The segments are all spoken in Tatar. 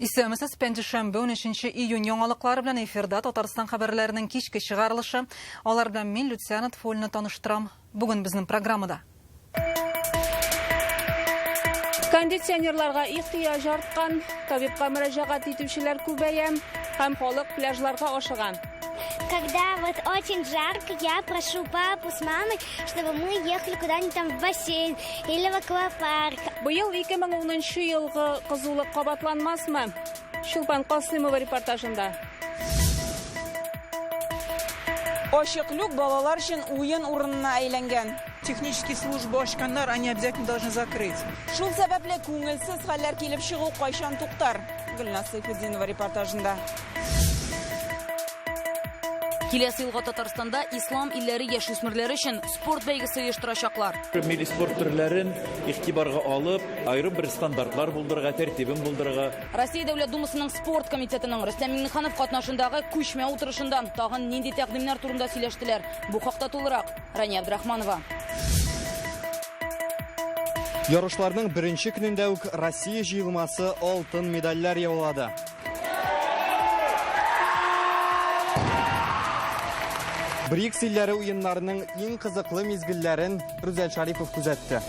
Исәнмесез, пәнҗешәмбе 13 июнь яңалыклары белән эфирда Татарстан хәбәрләренең кичке чыгарылышы. Алар белән мин Люциана Тфольна таныштырам. Бүген безнең программада. Кондиционерларга ихтыяҗ арткан, табибка мөрәҗәгать итүчеләр күбәя һәм халык пляжларга ашыга. Когда вот очень жарко, я прошу папу с мамой, чтобы мы ехали куда-нибудь там в бассейн или в аквапарк. Быел 2010 елгы кызулык кабатланмасмы? Чулпан Касыймова репортажында. Ачык люк балалар өчен уен урынына әйләнгән. Технические службы ачканнар, они обязательно должны закрыть. Шул сәбәпле күңелсез хәлләр килеп чыгу кайчан туктар? Гөлназ Сайфетдинова репортажында. Киләсе елга Татарстанда ислам илләре яшүсмерләре өчен спорт бәйгесе оештырачаклар. Милли спорт төрләрен игътибарга алып, аерым бер стандартлар булдырырга, тәртибен булдырырга. Россия Дәүләт Думасының спорт комитетының Рөстәм Миңнеханов катнашындагы күчмә утырышында тагын нинди тәкъдимнәр турында сөйләштеләр? Бу хакта тулырак Рания Абдрахманова. Ярышларның беренче көнендә үк Россия җыелмасы алтын медальләр яулады. БРИКС илләре уеннарының иң кызыклы мизгелләрен Рүзәл Шарипов күзәтте.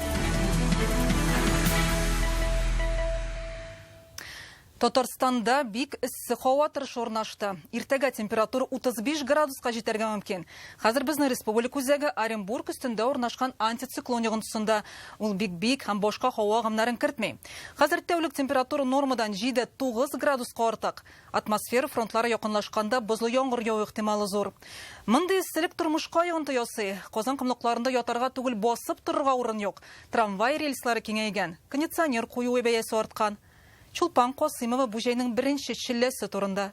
Татарстанда бик эссе һава торышы урнашты. Иртәгә температура 35 градуска җитәргә мөмкин. Хәзер безнең республика үзәге Оренбург өстендә урнашкан антициклон йогынтысында. Ул бик биек һәм башка һава агымнарын кертми. Хәзер тәүлек температура нормадан 7-9 градуска артык. Атмосфера фронтлары якынлашканда бозлы яңгыр яву ихтималы зур. Мондый эсселек тормышка йогынты ясый. Казан комлыкларында ятарга түгел, басып торырга урын юк. Трамвай рельслары киңәйгән, кондиционер кую бәясе арткан. Чулпан Касыймова бу җәйнең беренче челләсе турында.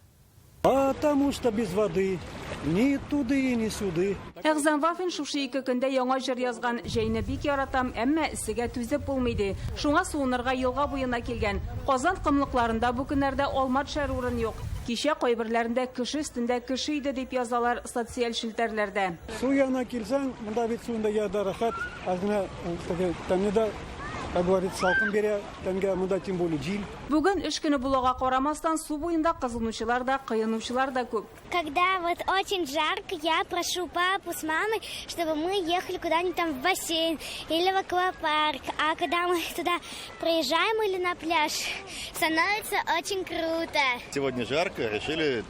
Потому что без воды ни туды, ни сюды. Әгъзам Вафин шушы ике көндә яңа җыр язган. Җәйне бик яратам, әмма эссегә түзеп булмый ди. Шуңа суынырга елга буена килгән. Казан комлыкларында бу көннәрдә алма төшәр урын юк. Кичә кайберләрендә кеше өстендә кеше иде дип язалар социаль челтәрләрдә. Су янына килсәң, монда бит суында я да рәхәт, аз гына теге тәнне дә, как говорится, салкын бирә, тәнгә монда тем более җил. Бүген эш көне булуга карамастан, су буенда кызынучылар да, коенучылар да күп. Когда вот очень жарко, я прошу папу с мамой, чтобы мы ехали куда-нибудь там в бассейн или в аквапарк. А когда мы туда приезжаем или на пляж, становится очень круто. Сегодня жарко, решили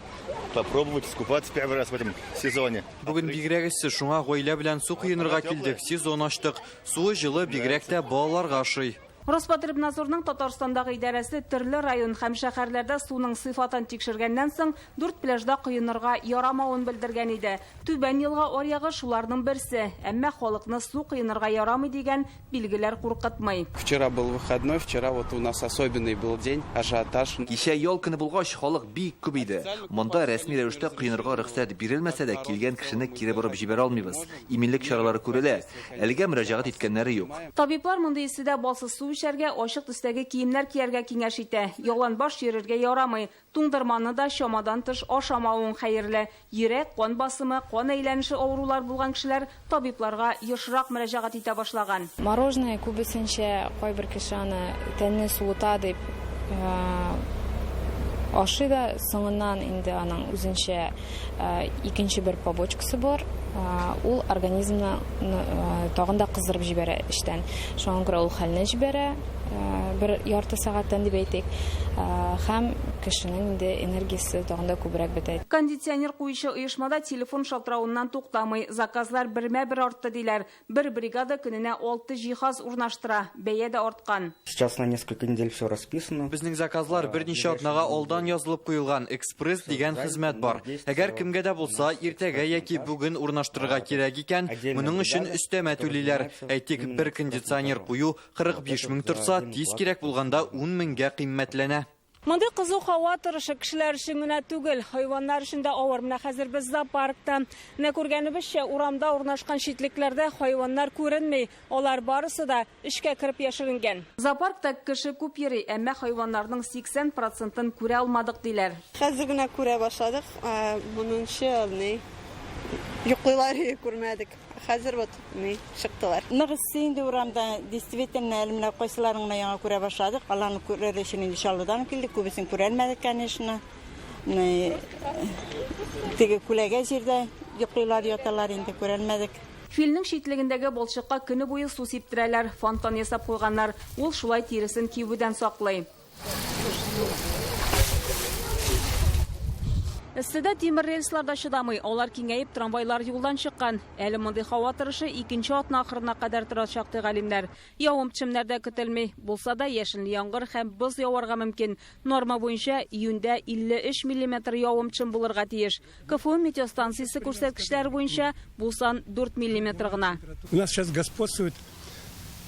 попробовать искупаться первый раз в этом сезоне. Бүген бигрәк эссе, шуңа гаилә белән су коенырга килдек. Сезон ачтык. Суы җылы, бигрәк тә балаларга ошый. Роспотребнадзорның Татарстандагы идарәсе төрле район һәм шәһәрләрдә суның сыйфатын тикшергәннән соң, дүрт пляжда коенырга ярамавын белдергән иде. Түбән елга аръягы шуларның берсе. Әмма халыкны су коенырга ярамый дигән билгеләр куркытмый. Вчера был выходной, вчера вот у нас особенный был день, ажиотаж. Кичә ял көне булгач, халык бик күп иде. Монда рәсми рәвештә коенырга рөхсәт бирелмәсә дә, килгән кешене кире борып җибәрә алмыйбыз. Иминлек чаралары күрелә. Әлегә мөрәҗәгать иткәннәре юк. Табиблар мондый эсседә балсыз су эчәргә, ачык төстәге киемнәр кияргә киңәш итә. Яланбаш йөрергә ярамый. Туңдырманы да чамадан тыш ашамавың хәерле. Йөрәк, кан басымы, кан әйләнеше авырулар булган кешеләр табибларга ешрак мөрәҗәгать итә башлаган. Мороженое күбесенчә кайбер кеше аны тәнне суыта дип ашый да, соңыннан инде аның үзенчә икенче бер побочкасы бар. Ул организмны тагын да кыздырып җибәрә эчтән. Шуңа күрә ул хәлне җибәрә бер ярты сәгатьтән дип әйтик. Һәм кешенең инде энергиясе тагын да күбрәк бетә. Кондиционер куючы оешмада телефон шалтыравыннан туктамый. Заказлар бермә-бер артты диләр. Бер бригада көненә 6 җиһаз урнаштыра. Бәя дә арткан. Сейчас на несколько недель все расписано. Безнең заказлар берничә атнага алдан язылып куелган. Экспресс дигән хезмәт бар. Әгәр кемгә дә булса иртәгә яки бүген урнаштырырга кирәк икән, моның өчен өстәмә түлиләр. Әйтик, бер кондиционер кую 45 мең торса, тиз кирәк булганда 10 меңгә кыйммәтләнә. Мондый кызу һава торышы кешеләр өчен генә түгел, хайваннар өчен дә авыр. Менә хәзер без зоопаркта. Менә күргәнебезчә, урамда урнашкан читлекләрдә хайваннар күренми. Алар барысы да эчкә кереп яшеренгән. Зоопаркта кеше күп йөри, әмма хайваннарның 80%-ын күрә алмадык диләр. Хәзер генә күрә башладык. Моныңчы ни йоклыйлар, күрмәдек. Хәзер вот ни чыктылар. Нык эссе инде урамда, действительно, әле менә кайсыларын гына яңа күрә башладык. Аларны күрер өчен инде Чаллыдан килдек, күбесен күрәлмәдек, конечно. Теге күләгә җирдә йоклыйлар, яталар инде, күрәлмәдек. Филнең читлегендәге балчыкка көне буе су сиптерәләр, фонтан ясап куйганнар. Ул шулай тиресен кибүдән саклый. Эсседә тимер рельслар да чыдамый, алар киңәеп, трамвайлар юлдан чыккан. Әле мондый һава торышы икенче атна ахырына кадәр торачак, ди галимнәр. Явым-төшемнәр дә көтелми. Булса да, яшенле яңгыр һәм боз яварга мөмкин. Норма буенча июньдә 53 миллиметр явым-төшем булырга тиеш. КФУ метеостанциясе күрсәткечләре буенча бу сан 4 миллиметр гына. У нас сейчас господствует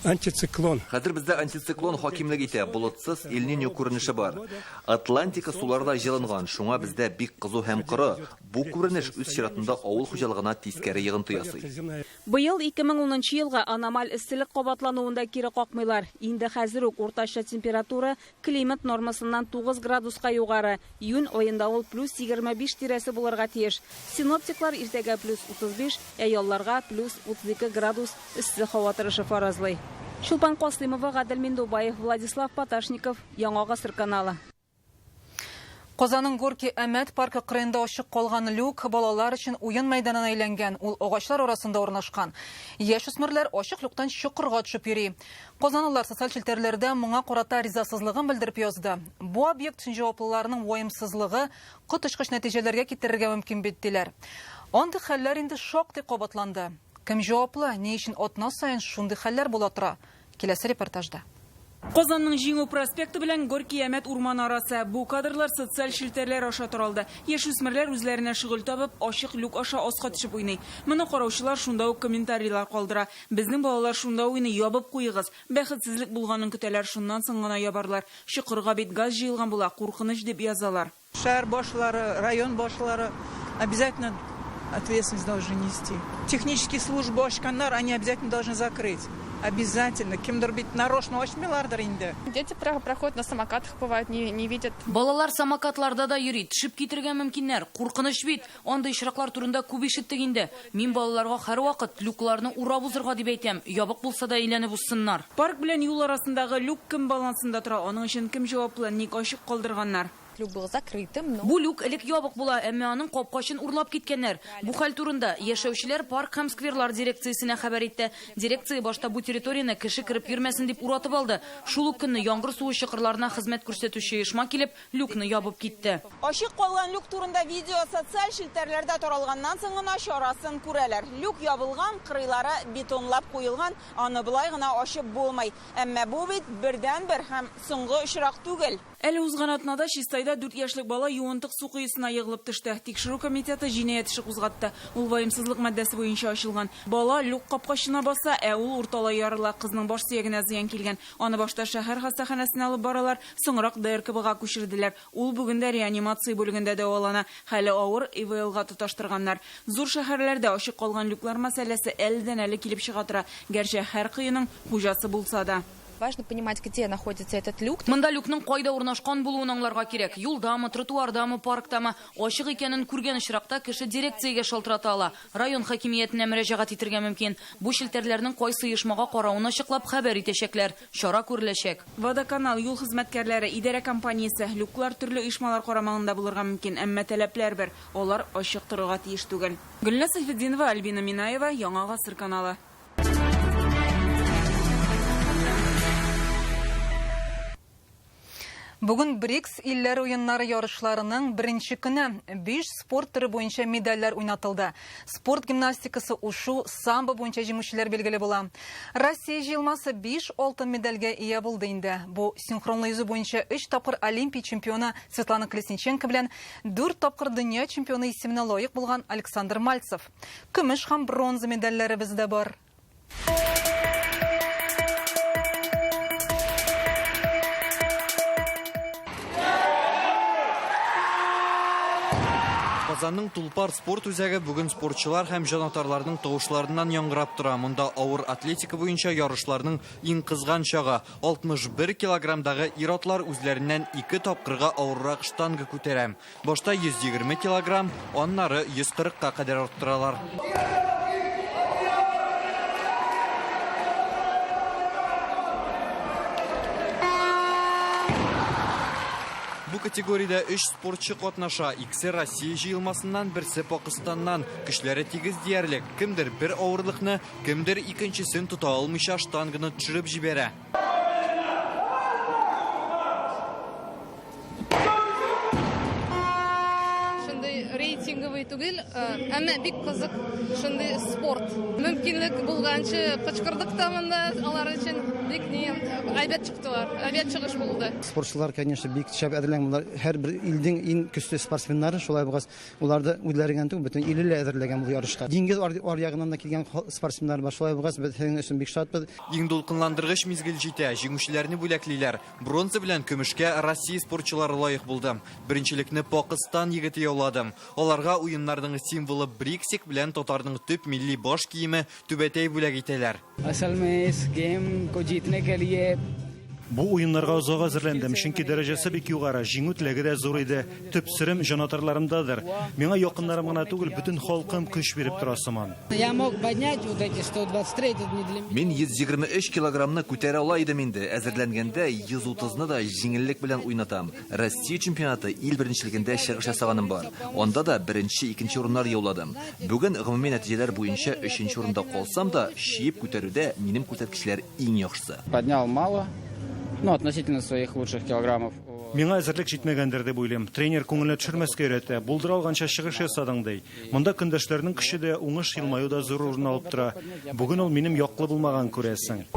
антициклон. Хәзер бездә антициклон хакимлек итә, болытсыз Эль-Ниньо күренеше бар. Атлантика сулары да җылынган, шуңа бездә бик кызу һәм коры. Бу күренеш үз чиратында авыл хуҗалыгына тискәре йогынты ясый. Быел 2010 нчы елгы аномаль эсселек кабатлануын да кире какмыйлар. Инде хәзер үк уртача температура климат нормасыннан 9 градуска югары. Июнь аенда ул плюс 25 тирәсе булырга тиеш. Синоптиклар иртәгә плюс 35, ә ялларга плюс 32 градус эссе һава торышы фаразлый. Чулпан Касыймова, Гадел Миндубаев, Владислав Поташников, Яңа Гасыр каналы. Казанның Горки Әмәт паркы кырыенда ачык калган люк балалар өчен уен мәйданына әйләнгән. Ул агачлар арасында урнашкан. Яшүсмерләр ачык люктан чокырга төшеп йөри. Казанлылар социаль челтәрләрдә моңа карата ризасызлыгын белдереп язды. Бу объект өчен җаваплыларның ваемсызлыгы коточкыч нәтиҗәләргә китерергә мөмкин бит, диләр. Андый хәлләр инде шактый кабатланды. Кем җаваплы, ни өчен атна саен шундый хәлләр була тора? Киләсе репортажда. Казанның Җиңү проспекты белән Горький Әмәт урманы арасы. Бу кадрлар социаль челтәрләр аша таралды. Яшүсмерләр үзләренә шөгыль табып, ачык люк аша аска төшеп уйный. Моны караучылар шунда ук комментарийлар калдыра. Безнең балалар шунда уйный, ябып куегыз. Бәхетсезлек булганын көтәләр, шуннан соң гына ябарлар. Чокырга бит газ җыелган була, куркыныч дип язалар. Шәһәр башлары, район башлары обязательно ответственность должны нести. Технические службы ачканнар, они обязательно должны закрыть. Обязательно. Кемдер бит нарочно ачмыйлардыр инде. Дети проходят на самокатах, бывает, не видят. Балалар самокатларда да йөри, төшеп китергә мөмкиннәр. Куркыныч бит. Андый очраклар турында күп ишеттек инде. Мин балаларга һәрвакыт люкларны урап узырга дип әйтәм. Ябык булса да әйләнеп узсыннар. Парк белән юл арасындагы люк кем балансында тора? Аның өчен кем җаваплы? Ник ачык калдырганнар? Люк был закрытым, но Бу люк элек ябык була, әмма аның капкачын урлап киткәннәр. Бу хәл турында яшәүчеләр парк һәм скверлар дирекциясенә хәбәр итте. Дирекция башта бу территорияне кеше кереп йөрмәсен дип уратып алды. Шул ук көнне яңгыр суы чокырларына хезмәт күрсәтүче оешма килеп, люкны ябып китте. Ачык калган люк турында видео социаль челтәрләрдә таралганнан соң гына чарасын күрәләр. Люк ябылган, кырыйлары бетонлап куелган, аны болай гына ачып булмый. Әмма бу бит бердәнбер һәм соңгы очрак түгел. Әле узган атнада Чистайда 4 яшьлек бала юынтык су коесына егылып төште. Тикшерү комитеты җинаять эше кузгатты. Ул ваемсызлык маддәсе буенча ачылган. Бала люк капкачына баса, ә ул урталай ярыла. Кызның баш сөягенә зыян килгән. Аны башта шәһәр хастаханәсенә алып баралар, соңрак ДРКБга күчерделәр. Ул бүген дә реанимация бүлегендә дәвалана. Хәле авыр, ИВЛга тоташтырганнар. Зур шәһәрләрдә ачык калган люклар мәсьәләсе әледән-әле килеп чыга тора. Гәрчә һәр коеның хуҗасы булса да. Важно понимать, где находится этот люк. Монда люкның кайда урнашкан булуын аңларга кирәк. Юлдамы, тротуардамы, парктамы? Ачык икәнен күргән очракта кеше дирекциягә шалтырата ала. Район хакимиятенә мөрәҗәгать итергә мөмкин. Бу челтәрләрнең кайсы оешмага каравын ачыклап хәбәр итәчәкләр. Чара күреләчәк. Водоканал, юл хезмәткәрләре, идарә компаниясе, люклар төрле оешмалар карамагында булырга мөмкин, әмма таләпләр бер. Алар ачык торырга тиеш түгел. Гөлназ Сәйфетдинова, Альбина Минаева, Яңа Гасыр каналы. Бүген БРИКС илләр уеннары ярышларының беренче көне. 5 спорт төре буенча медальләр уйнатылды. Спорт гимнастикасы, ушу, самбо буенча җиңүчеләр билгеле була. Россия җыелмасы 5 алтын медальгә ия булды инде. Бу синхронлы йөзү буенча 3 тапкыр Олимпия чемпионы Светлана Колесниченко белән 4 тапкыр дөнья чемпионы исеменә лаек булган Александр Мальцев. Көмеш һәм бронза медальләребез дә бар. Казанның Тулпар спорт үзәге бүген спортчылар һәм җанатарларның тавышларыннан яңгырап тора. Монда авыр атлетика буенча ярышларның иң кызган чагы. 61 килограммдагы ир-атлар үзләреннән 2 тапкырга авыррак штанга күтәрә. Башта 120 килограмм, аннары 140-ка кадәр арттыралар. Бу категориядә өч спортчы катнаша, икесе Россия җыелмасыннан, берсе Пакыстаннан. Көчләре тигез диярлек. Кемдер бер авырлыкны, кемдер икенчесен тота алмыйча штанганы төшереп җибәрә. Шундый рейтинговый түгел, әмма бик кызык шундый спорт. Мөмкинлек булганчы кычкырдык та монда алар өчен бик ни әйбәт чыктылар, әйбәт чыгыш булды. Спортчылар, конечно, бик шәп әзерләнгән. Болар һәрбер илнең иң көчле спортсменнары, шулай булгач, улар да үзләре генә түгел, бөтен иле лә әзерләгән бу ярышка. Диңгез аръягыннан да килгән спортсменнар бар. Шулай булгач, без сезнең өчен бик шатбыз. Иң дулкынландыргыч мизгел җитә, җиңүчеләрне бүләклиләр. Бронза белән көмешкә Россия спортчылары лаек булды. Беренчелекне Пакыстан егете яулады. Аларга уеннарның символы бриксик белән татарның төп милли баш киеме түбәтәй бүләк итәләр. Асал мэ ис гейм ко җитне ке лие Бу уеннарга озак әзерләндем, чөнки дәрәҗәсе бик югары, җиңү теләге дә зур иде. Төп серем җанатарларымдадыр. Миңа якыннарым гына түгел, бөтен халкым көч биреп тора сыман. Я мог поднять вот эти 123, это не для меня. Мин 123 килограммны күтәрә ала идем инде. Әзерләнгәндә 130-ны да җиңеллек белән уйнатам. Россия чемпионаты, ил беренчелегендә чыгыш ясаганым бар. Анда да беренче, икенче урыннар яуладым. Бүген гомуми нәтиҗәләр буенча өченче урында калсам да, чөеп күтәрүдә минем күрсәткечләр иң яхшысы. Поднял мало, ну, относительно своих лучших килограммов. Миңа әзерлек җитмәгәндер дип уйлыйм. Тренер күңелне төшермәскә өйрәтә. Булдыра алганча чыгыш ясадың, ди. Монда көндәшләрнең көче дә, уңыш елмаю да зур урын алып тора. Бүген ул минем яклы булмаган, күрәсең.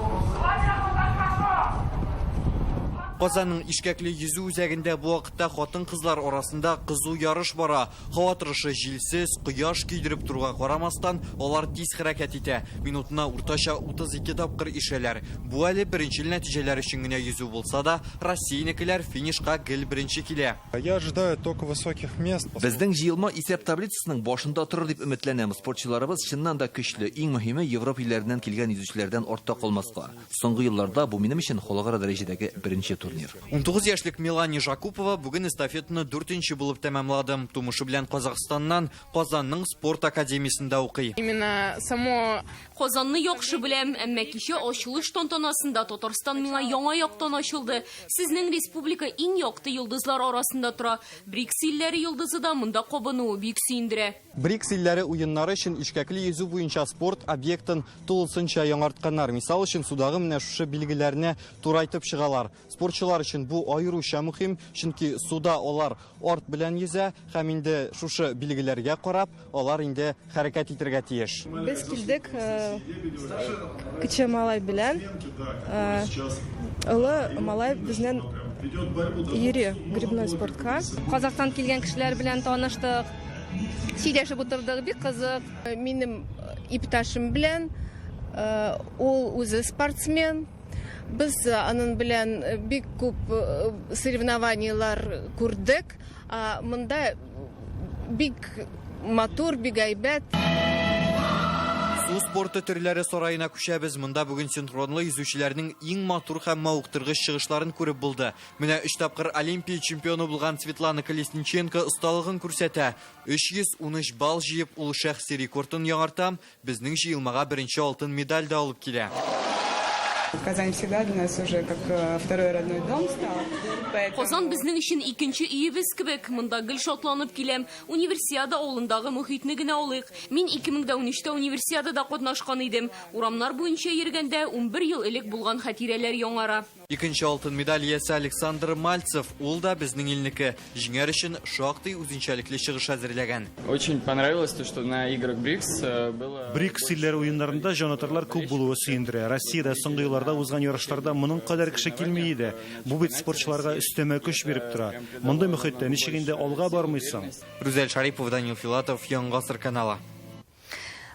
Казанның Ишкәкле йөзү үзәгендә бу вакытта хатын-кызлар арасында кызу ярыш бара. Һава торышы җилсез, кояш көйдереп торуга карамастан, алар тиз хәрәкәт итә. Минутына уртача 32 тапкыр ишәләр. Бу әле беренчел нәтиҗәләр өчен генә йөзү булса да, Россиянекеләр финишка гел беренче килә. Я ожидаю только высоких мест. Безнең җыелма исәп таблицасының башында торыр дип өметләнәм. Спортчыларыбыз чыннан да көчле. Иң мөһиме, Европа илләреннән килгән йөзүчеләрдән артта калмаска. Соңгы елларда бу минем өчен халыкара дәрәҗәдәге беренче турнир. 19 яшьлек Мелания Жакупова бүген эстафетаны дүртенче булып тәмамлады. Тумышы белән Казахстаннан, Казанның спорт академиясендә укый. Именно само Казанны яхшы беләм, әмма кичә ачылыш тантанасында Татарстан миңа яңа яктан ачылды. Сезнең республика иң якты йолдызлар арасында тора. БРИКС илләре йолдызы да монда кабынуы бик сөендерә. БРИКС илләре уеннары өчен ишкәкле йөзү буенча спорт объектын тулысынча яңартканнар. Мисал өчен, судагы менә шушы билгеләрне турайтып чыгалар. Спортчылар өчен бу аеруча мөһим, чөнки суда алар арт белән йөзә һәм инде шушы билгеләргә карап, алар инде хәрәкәт итәргә тиеш. Без килдек кече малай белән. Олы малай безнең йөри гребной спортка. Казахстан килгән кешеләр белән таныштык, сөйләшеп утырдык, бик кызык. Минем иптәшем белән, ул үзе спортсмен. Без аның белән бик күп соревнованиелар күрдек. Монда бик матур, бик әйбәт. Су спорты төрләре сараена күчәбез. Монда бүген синхронлы йөзүчеләрнең иң матур һәм мавыктыргыч чыгышларын күреп булды. Менә өч тапкыр Олимпия чемпионы булган Светлана Колесниченко осталыгын күрсәтә. 313 балл җыеп, ул шәхси рекордын яңарта. Безнең җыелмага беренче алтын медаль дә алып килә. Казань всегда для нас уже как второй родной дом стал. Поэтому Казан безнең өчен икенче өебез кебек. Монда гел шатланып киләм. Универсиада авылындагы мохитне генә алыйк. Мин 2013-тә универсиадада катнашкан идем. Урамнар буенча йөргәндә 11 ел элек булган хатирәләр яңара. Икенче алтын медаль иясе Александр Мальцев, ул да безнең илнеке. Җиңәр өчен шактый үзенчәлекле чыгыш әзерләгән. Очень понравилось то, что на играх БРИКС было БРИКС илләре уеннарында җанатарлар күп булуы сөендерә. Россиядә соңгы елларда узган ярышларда моның кадәр кеше килми иде. Бу бит спортчыларга өстәмә көч биреп тора. Мондый мөхиттә ничек инде алга бармыйсың? Рүзәл Шарипов, Данил Филатов, Яңа Гасыр каналы.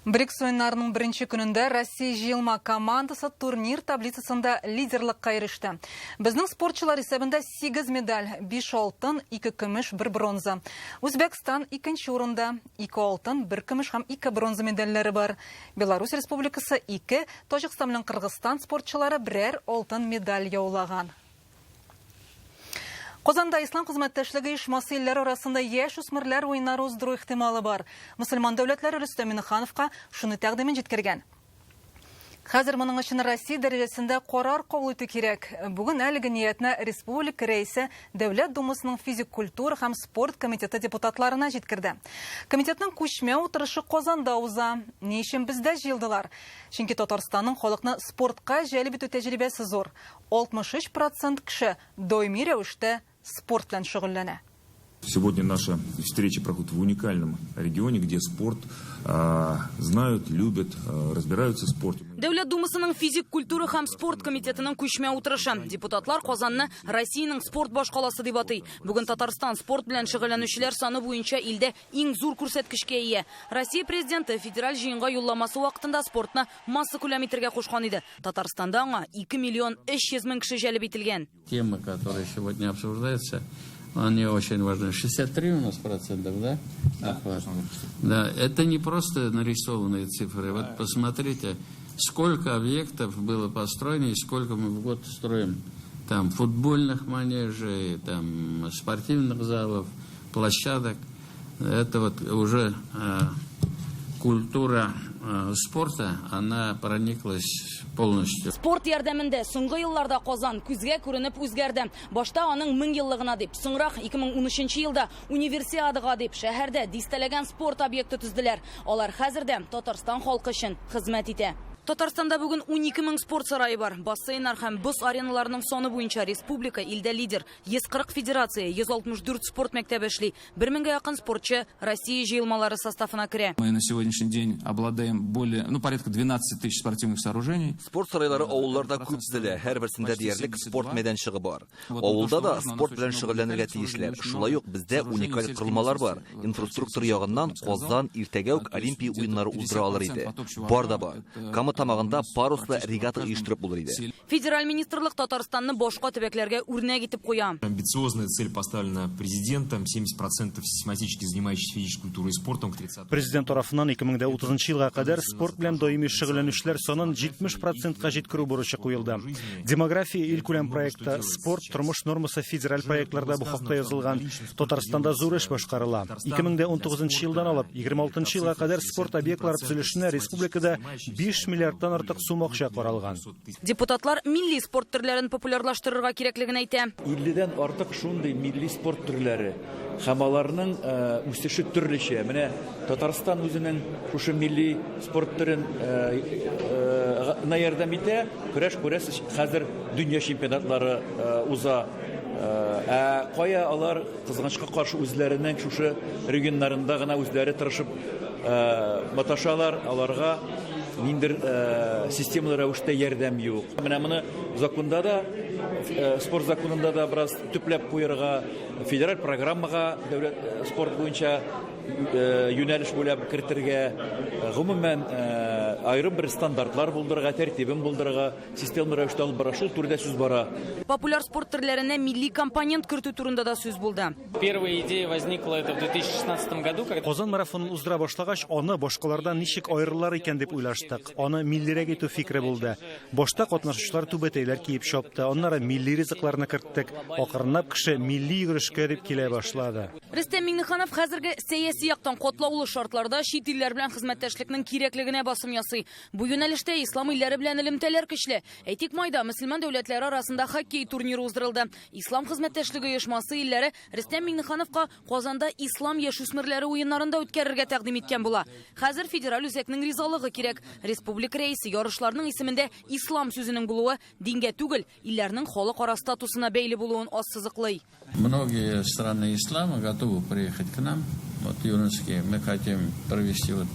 БРИКС уеннарының беренче көнендә Россия җыелма командасы турнир таблицасында лидерлыкка иреште. Безнең спортчылар исәбендә 8 медаль, 5 алтын, 2 көмеш, 1 бронза. Үзбәкстан икенче урында, 2 алтын, 1 көмеш һәм 2 бронза медальләре бар. Беларусь Республикасы 2, Таҗикстан белән Кыргызстан спортчылары берәр алтын медаль яулаган. Казанда Ислам хезмәттәшлеге оешмасы илләре арасында яшь үсмерләр уеннары уздыру ихтималы бар. Мөселман дәүләтләре Рөстәм Миңнехановка шуны тәкъдимен җиткергән. Хәзер моның өчен Россия дәрәҗәсендә карар кабул итү кирәк. Бүген әлеге ниятне республика Рәисе Дәүләт Думасының физик культура һәм спорт комитеты депутатларына җиткерде. Комитетның күчмә утырышы Казанда уза. Ни өчен бездә җыелдылар? Чөнки Татарстанның халыкны спортка җәлеп итү тәҗрибәсе зур. 63 процент кеше даими рәвештә спорт белән шөгыльләнә. Сегодня наша встреча проходит в уникальном регионе, где спорт знают, любят, разбираются в спорте. Дәүләт Думасының физик культура һәм спорт комитетының күчмә утырышы. Депутатлар Казанны Россиянең спорт башкаласы дип атый. Бүген Татарстан спорт белән шөгыльләнүчеләр саны буенча илдә иң зур күрсәткечкә ия. Россия Президенты федераль җыенга юлламасы вакытында спортны массакүләм итергә кушкан иде. Татарстанда аңа 2 миллион 300 мең кеше җәлеп ителгән. Тема, которая сегодня обсуждается, они очень важны. 63 у нас процентов, да? Охват. Да, это не просто нарисованные цифры. Вот посмотрите, сколько объектов было построено и сколько мы в год строим. Там футбольных манежей, там спортивных залов, площадок. Это вот уже культура спорта, она прониклась полностью. Спорт ярдәмендә соңгы елларда Казан күзгә күренеп үзгәрде. Башта аның 1000 еллыгына дип, соңрак 2013 елда Универсиадага дип шәһәрдә дистәләгән спорт объекты төзделәр. Алар хәзер дә Татарстан халкы өчен хезмәт итә. Татарстанда бүген 12 мең спорт сарае бар. Бассейннар һәм боз ареналарының саны буенча республика илдә лидер. 140 федерация, 164 спорт мәктәбе эшли. 1 меңгә якын спортчы Россия җыелмалары составына керә. Мы на сегодняшний день обладаем более, ну, порядка 12 тысяч спортивных сооружений. Спорт сарайлары авылларда күп төзелә, һәрберсендә диярлек спорт мәйданчыгы бар. Авылда да спорт белән шөгыльләнергә тиешләр. Шулай ук бездә уникаль корылмалар бар. Инфраструктура ягыннан Казан иртәгә үк Олимпия уеннары уздыра алыр иде. Бар да бар. Кама Тамагында паруслы регата оештырып булыр иде. Федераль министрлык Татарстанны башка төбәкләргә үрнәк итеп куя. Амбициозная цель поставлена президентом: 70% систематически занимающихся физической культурой и спортом к 30 Президент тарафыннан 2030 елга кадәр спорт белән даими шөгыльләнүчеләр санын 70 процентка җиткерү бурычы куелды. Демография илкүләм проекты, спорт тормыш нормасы федераль проектларда бу хакта язылган. Татарстанда зур эш башкарыла. 2019 елдан алып 26 елга кадәр спорт объектлары төзелешенә республикада 5 миллиардтан артык сум акча каралган. Депутатлар милли спорт төрләрен популярлаштырырга кирәклеген әйтә. 50дән артык шундый милли спорт төрләре һәм аларның үсеше төрлечә. Менә Татарстан үзенең шушы милли спорт төрен на ярдәм итә. Көрәш, күрәсез, хәзер дөнья чемпионатлары уза. Ә кая алар, кызганычка каршы, үзләренең шушы регионнарында гына үзләре тырышып маташалар, аларга ниндер системалы рәвештә ярдәм юк. Менә моны законда да, спорт законында да бераз төпләп куярга, федераль программага дәүләт спорт буенча юнәлеш буйлап кертергә, гомумән, аерым бер стандартлар булдырырга, тәртибен булдырырга, системалы рәвештә алып бара. Шул түрдә сүз бара. Популяр спорт төрләренә милли компонент кертү турында да сүз булды. Первая идея возникла это в 2016 году, когда Казан марафонын уздыра башлагач, аны башкалардан ничек аерылар икән дип уйлаштык. Аны миллирәк итү фикере булды. Башта катнашучылар түбәтәйләр киеп чапты, аннары милли ризыкларны керттек. Акрынлап кеше милли йөгерешкә дип килә башлады. Рөстәм Миңнеханов хәзерге сәяси яктан катлаулы шартларда чит илләр белән хезмәттәшлекнең кирәклегенә басым ясый. Бу юнәлештә ислам илләре белән элемтәләр көчле. Әйтик, майда мөселман дәүләтләре арасында хоккей турниры уздырылды. Ислам хезмәттәшлеге оешмасы илләре Рөстәм Миңнехановка Казанда ислам яшүсмерләре уеннарын да үткәрергә тәкъдим иткән була. Хәзер федераль үзәкнең ризалыгы кирәк. Республика рәисе ярышларның исемендә ислам сүзенең булуы дингә түгел, илләрнең халыкара статусына бәйле булуын ассызыклый. Многие страны ислама готовы приехать к нам. Вот юношеские, мы хотим провести вот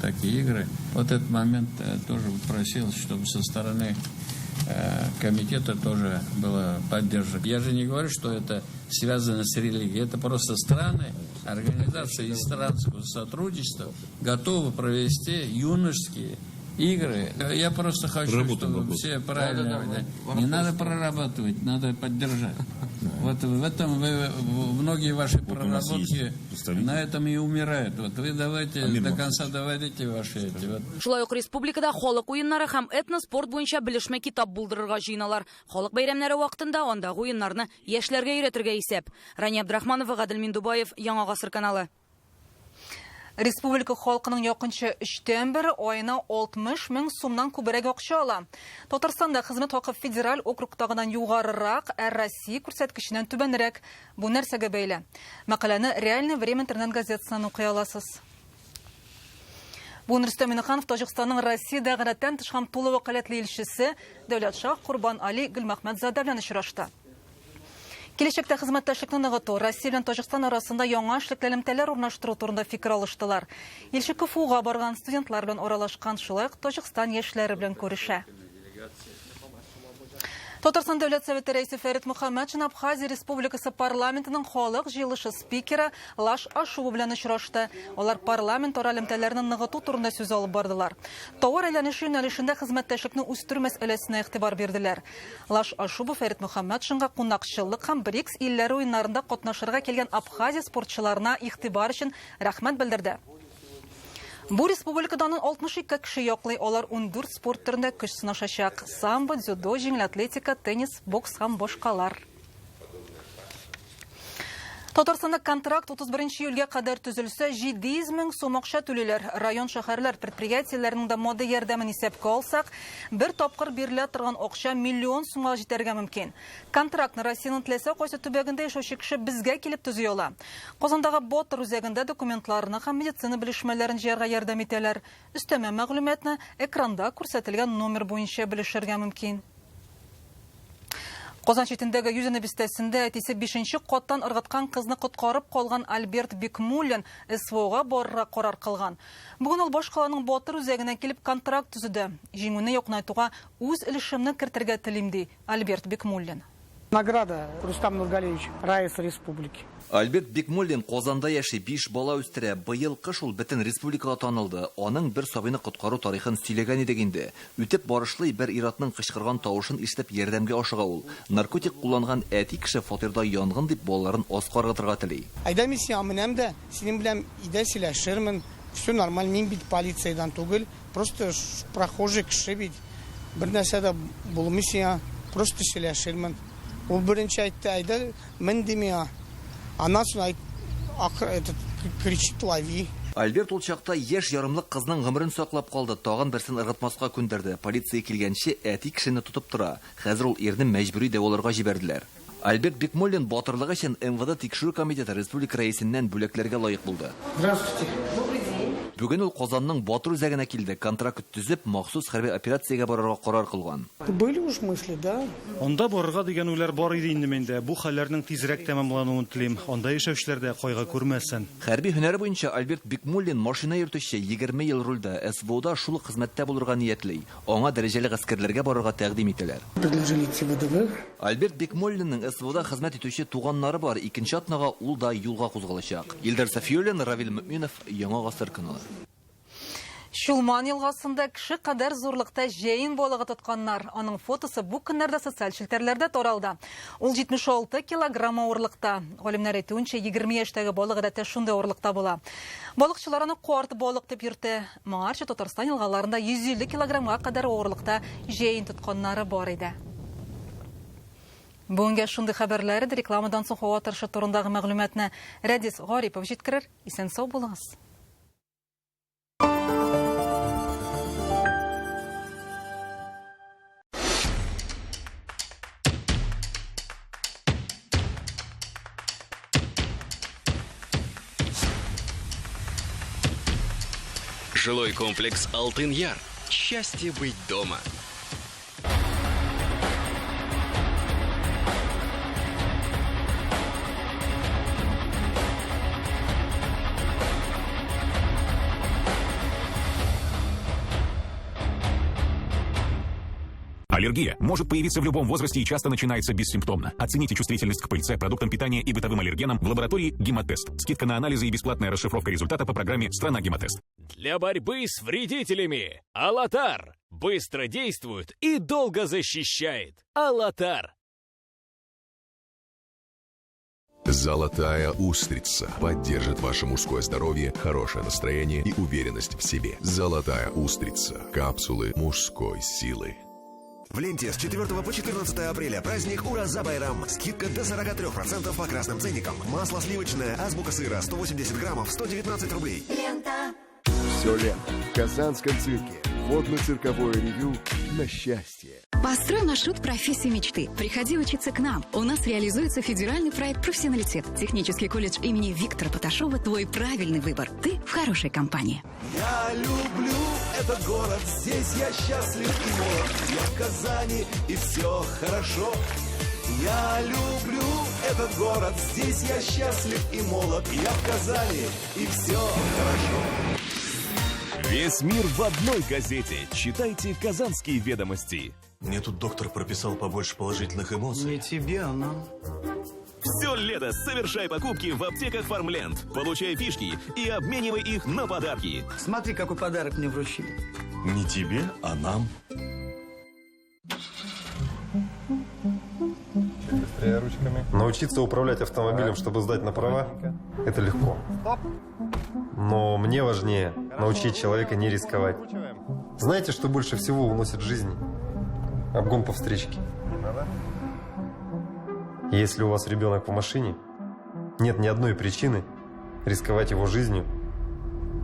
такие игры. Вот этот момент тоже просил, чтобы со стороны комитета тоже была поддержка. Я же не говорю, что это связано с религией. Это просто страны, организации исламского сотрудничества готовы провести юношеские игры. Я просто хочу, Проработаем чтобы вопрос. все правильно Да-да-да, поняли. Не надо прорабатывать, надо поддержать. Вот в этом вы, многие ваши Вот у нас есть проработки представитель. на этом и умирают. Вот вы давайте Амир до Махмудович. конца доводите ваши эти. Вот. Шулай ук республикада халык уеннары һәм этноспорт буенча белешмә китап булдырырга җыеналар. Халык бәйрәмнәре вакытында андагы уеннарны яшьләргә өйрәтергә исәп. Рания Абдрахманова, Гадел Миндубаев, Яңа Гасыр каналы. Республика халкының якынча өчтән бере аена 60 мең сумнан күбрәк акча ала. Татарстанда хезмәт хакы федераль округтагыдан югарырак, ә Россия күрсәткеченнән түбәнрәк. Бу нәрсәгә бәйле? Мәкаләне Реальное время интернет газетасыннан укый аласыз. Бүген Рөстәм Миннеханов Таҗикстанның Россиядә гадәттән тыш һәм тулы вәкаләтле илчесе Дәүләтшаһ Корбан Али Гөлмәхмәтзадә белән очрашты. Киләчәктә хезмәттәшлекне ныгыту, Россия белән Таҗикстан арасында яңа эшлекле элемтәләр урнаштыру турында фикер алыштылар. Илче КФУга барган, студентлар белән аралашкан, шулай ук Таҗикстан яшьләре белән күрешә. Татарстан Дәүләт Советы рәисе Фәрит Мөхәммәтшин Абхазия Республикасы парламентының халык җыелышы спикеры Лаш Ашуба белән очрашты. Алар парламентара элемтәләрне ныгыту турында сүз алып бардылар. Тауар әйләнеше юнәлешендә хезмәттәшлекне үстерү мәсьәләсенә игътибар бирделәр. Лаш Ашуба Фәрит Мөхәммәтшинга кунакчыллык һәм БРИКС илләре уеннарында катнашырга килгән Абхазия спортчыларына игътибар өчен рәхмәт белдерде. Бу республика данын 62 кеше яклый, алар 14 спорт төрендә көч сынашачак. Самбо, дзюдо, җиңел атлетика, теннис, бокс һәм башкалар. Татарстанда контракт 31 июльгә кадәр төзелсә, 700 мең сум акча түлиләр. Район шәһәрләр предприятиеләренең дә матди ярдәмен исәпкә алсак, бер тапкыр бирелә торган акча миллион сумга җитәргә мөмкин. Контрактны Россиянең теләсә кайсы төбәгендә яшәүче кеше безгә килеп төзи ала. Казандагы Ботер үзәгендә документларны һәм медицина белешмәләрен җыярга ярдәм итәләр. Өстәмә мәгълүматны экранда күрсәтелгән номер буенча белешергә мөмкин. Казан читендәге Юзино бистәсендә әтисе бишенче каттан ыргыткан кызны коткарып калган Альберт Бикмуллин СВОга барырга карар кылган. Бүген ул башкаланың Батыр үзәгенә килеп контракт төзеде. Җиңүне якынайтуга үз өлешемне кертергә телим, ди Альберт Бикмуллин. Награда Рустам Нургалиевич Раиса Республики. Альберт Бикмуллин Казанда яши, биш бала үстерә. Быел кыш ул бөтен республикага танылды. Аның бер сабыйны коткару тарихын сөйләгән идек инде. Үтеп барышлый бер ир-атның кычкырган тавышын ишетеп ярдәмгә ашыга ул. Наркотик кулланган әти кеше фатирда янгын дип балаларын аска ыргытырга тели. Әйдә мин сиңа менәм дә, синең белән өйдә сөйләшермен. Все нормально, мин бит полициядән түгел. Просто прохожий кеше бит. Бер нәрсә дә булмый сиңа. Просто сөйләшермен. Ул беренче әйтте, әйдә, мен ди миңа. Аннан соң әйт, акыр, этот, кричит, лови. Альберт ул чакта яшь ярымлык кызның гомерен саклап калды, тагын берсен ыргытмаска күндерде. Полиция килгәнче, әти кешене тотып тора. Хәзер ул ирне мәҗбүри дәваларга җибәрделәр. Альберт Бикмуллин батырлыгы өчен МВД Тикшерү комитеты республика Рәисеннән бүләкләргә лаек булды. Здравствуйте. Добрый день. Бүген ул Казанның Батыр үзәгенә килде, контракт төзеп, махсус хәрби операциягә барырга карар кылган. Были уж мысли, да? Анда барырга дигән уйлар бар иде инде миндә. Бу хәлләрнең тизрәк тәмамлануын телим. Анда яшәүчеләр дә кайгы күрмәсен. Хәрби һөнәре буенча Альберт Бикмуллин машина йөртүче, 20 ел рульдә, СВОда шул ук хезмәттә булырга ниятли. Аңа дәрәҗәле гаскәрләргә барырга тәкъдим итәләр. Предложили идти в ВДВ. Альберт Бикмуллинның СВОда хезмәт итүче туганнары бар, икенче атнага ул да юлга кузгалачак. Илдар Сафиуллин, Равил Мөэминов, Яңа гасыр каналы. Чулман елгасында кеше кадәр зурлыкта җәен балыгы тотканнар. Аның фотосы бу көннәрдә социаль челтәрләрдә таралды. Ул 76 килограмм авырлыкта. Галимнәр әйтүенчә, 20 яшьтәге балык гадәттә шундый авырлыкта була. Балыкчылар аны карт балык дип йөртә. Моңарчы Татарстан елгаларында 150 килограммга кадәр авырлыкта җәен тотканнары бар иде. Бүгенгә шундый хәбәрләр иде. Рекламадан соң һава торышы турындагы мәгълүматны Рәдис Гарипов җиткерер. Исән-сау булыгыз. Жилой комплекс «Алтын-Яр». Счастье быть дома. Аллергия может появиться в любом возрасте и часто начинается бессимптомно. Оцените чувствительность к пыльце, продуктам питания и бытовым аллергенам в лаборатории «Гемотест». Скидка на анализы и бесплатная расшифровка результата по программе «Страна Гемотест». Для борьбы с вредителями «Алатар» быстро действует и долго защищает. «Алатар». Золотая устрица поддержит ваше мужское здоровье, хорошее настроение и уверенность в себе. Золотая устрица. Капсулы мужской силы. В ленте с 4 по 14 апреля праздник Ураза Байрам. Скидка до 43% по красным ценникам. Масло сливочное, азбука сыра, 180 граммов, 119 рублей. Лента. Все лето в Казанском цирке. Водно-цирковое ревю на счастье. Построй маршрут профессии мечты. Приходи учиться к нам. У нас реализуется федеральный проект «Профессионалитет». Технический колледж имени Виктора Поташова – твой правильный выбор. Ты в хорошей компании. Я люблю этот город, здесь я счастлив и молод. Я в Казани, и все хорошо. Я люблю этот город, здесь я счастлив и молод. Я в Казани, и все хорошо. Весь мир в одной газете. Читайте «Казанские ведомости». Мне тут доктор прописал побольше положительных эмоций. Не тебе, а нам. Все лето совершай покупки в аптеках «Фармленд». Получай фишки и обменивай их на подарки. Смотри, какой подарок мне вручили. Не тебе, а нам. Быстрее ручками. Научиться управлять автомобилем, чтобы сдать на права, это легко. Но мне важнее научить человека не рисковать. Знаете, что больше всего уносит жизни? Обгон по встречке. Если у вас ребенок в машине, нет ни одной причины рисковать его жизнью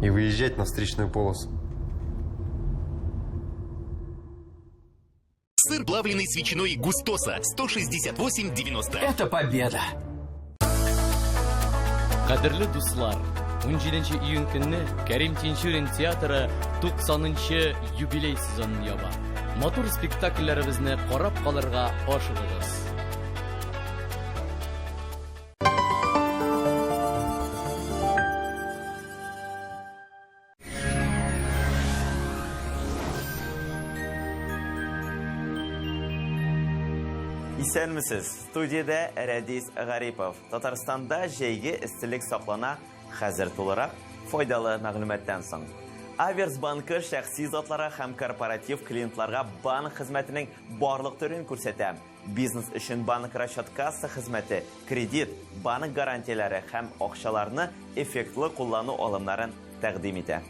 и выезжать на встречную полосу. Сыр плавленый с ветчиной Густоса 168,90. Это победа! Кадерле дуслар, 17 июнь көнне Кәрим Тинчурин театры 90 юбилей сезонын яба. Матур спектакльләребезне карап калырга ашыгыгыз. Исәнмесез. Студиядә Рәдис Гарипов. Татарстанда җәйге эсселек саклана. Хәзер тулырак файдалы мәгълүматтан соң. Аверс банкы шәхси затларга һәм корпоратив клиентларга банк хезмәтенең барлык төрен күрсәтә. Бизнес өчен банк расчет касса хезмәте, кредит, банк гарантияләре һәм акчаларны эффектлы куллану алымнарын тәкъдим итә.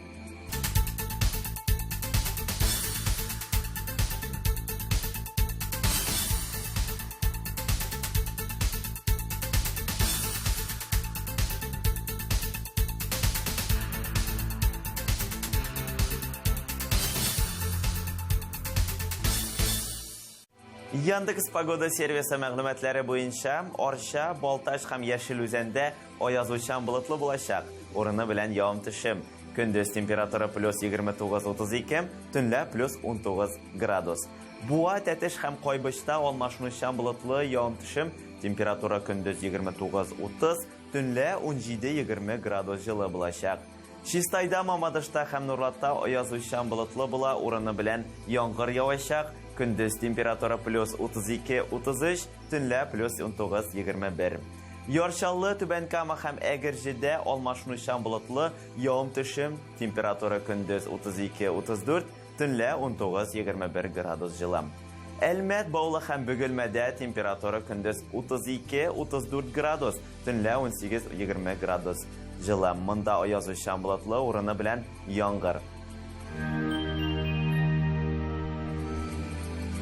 Яндекс погода сервисы мәгълүматлары буенча Арча, Балтач һәм Яшел Үзәндә аязучан болытлы булачак. Урыны белән явым-төшем. Көндез температура плюс 29-32, төнлә плюс 19 градус. Буа, Тәтеш һәм Кайбычта алмашынучан болытлы явым-төшем. Температура көндез 29-30, төнлә 17-20 градус җылы булачак. Чистайда, Мамадышта һәм Нурлатта аязучан болытлы була, урыны белән яңгыр явачак. Көндез температура плюс 32-33, төнлә плюс 19-21. Яр Чаллы, Түбән Кама һәм Әгерҗедә алмашынучан болытлы явым-төшем, температура көндез 32-34, төнлә 19-21 градус җылы. Әлмәт, Баулы һәм Бөгелмәдә температура көндез 32-34 градус, төнлә 18-20 градус җылы. Монда аязучан болытлы, урыны белән яңгыр.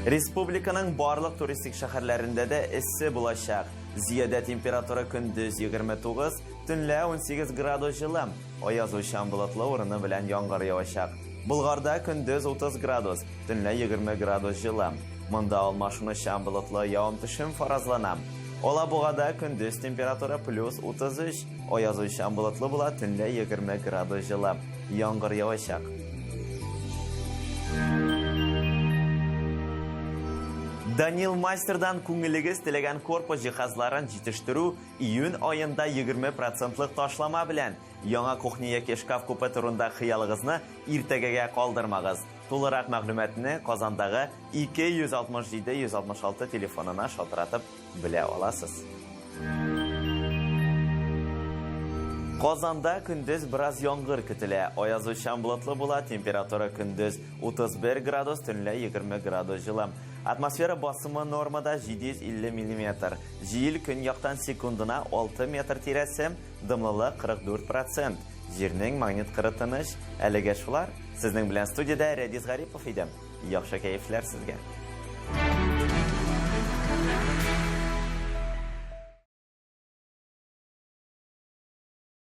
Республиканың барлык туристик шәһәрләрендә дә эссе булачак. Зиядә температура көндез 29, төнлә 18 градус җылы. Аязучан болытлы, урыны белән яңгыр явачак. Болгарда көндез 30 градус, төнлә 20 градус җылы. Монда алмашынучан болытлы явым-төшем фаразлана. Алабугада көндез температура плюс 33, аязучан болытлы була, төнлә 20 градус җылы. Яңгыр явачак. Данил Мастердан күңелегез теләгән корпус җиһазларын җитештерү июнь аенда 20% ташлама белән. Яңа кухня яки шкаф купе турында хыялыгызны иртәгәгә калдырмагыз. Тулырак мәгълүматны Казандагы 267 166 телефонына шалтыратып белә аласыз. Казанда көндез бераз яңгыр көтелә. Аязучан болытлы була, температура көндез 31 градус, төнлә 20 градус җылы. Атмосфера басымы нормада 750 миллиметр. Җил көньяктан секундына 6 метр тирәсе, дымлылык 44%. Җирнең магнит кыры тыныч. Әлегә шулар. Сезнең белән студиядә Рәдис Гарипов иде. Яхшы кәефләр сезгә.